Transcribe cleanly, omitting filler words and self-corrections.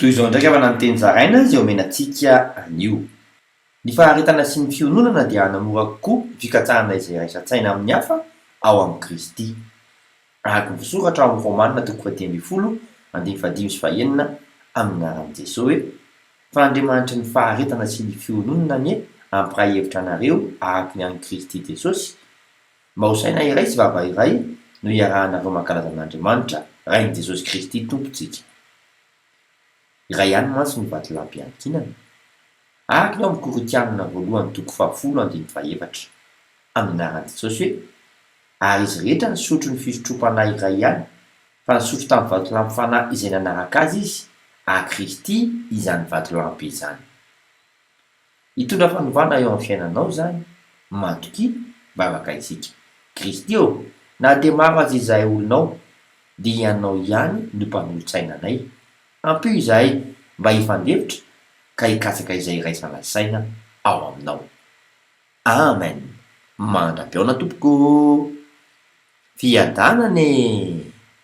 Toy izao indray havana ny teny zaraina izay omena antsika anio. Ny faharetana sy ny fiononana dia hanamora kokoa ny fikatsahana izay iraisan-tsaina amin'ny hafa ao amin'i Kristy. Araka ny voasoratra ao amin'ny Romana toko fahadimy ambin'ny folo andininy fahadimy sy fahenina amin'ny anaran'i Jesoa hoe, Fa Andriamanitry ny faharetana sy ny fiononana anie hampiray hevitra anareo araka ny an'i Kristy Jesosy, mba ho saina iray sy vava iray no hiarahanareo mankalaza an'Andriamanitra Rain'i Jesosy Kristy Tompontsika. Iray ihany mantsy no vatolampy iankinana. Araka ny ao amin'ny Korintianina voalohany toko fahafolo andininy fahefatra. Amin'ny anaran'i Jesosy hoe, Ary izy rehetra nisotro ny fisotroam-panahy iray ihany, fa nisotro tamin'ny vatolampy fanahy izay nanaraka azy izy, ary Kristy izany vatolampy izany. Hitondra fanovana eo amin'ny fiainanao izany, matokia, vavaka isika. Kristy ô, na dia maro aza izahay olonao, dia Ianao ihany no mpanolo-tsaina anay. Ampio izahay mba hifandefitra ka hikatsaka izay iraisana saina ao aminao. Amen! Mandra-pihaona tompoko ô! Fiadanana e!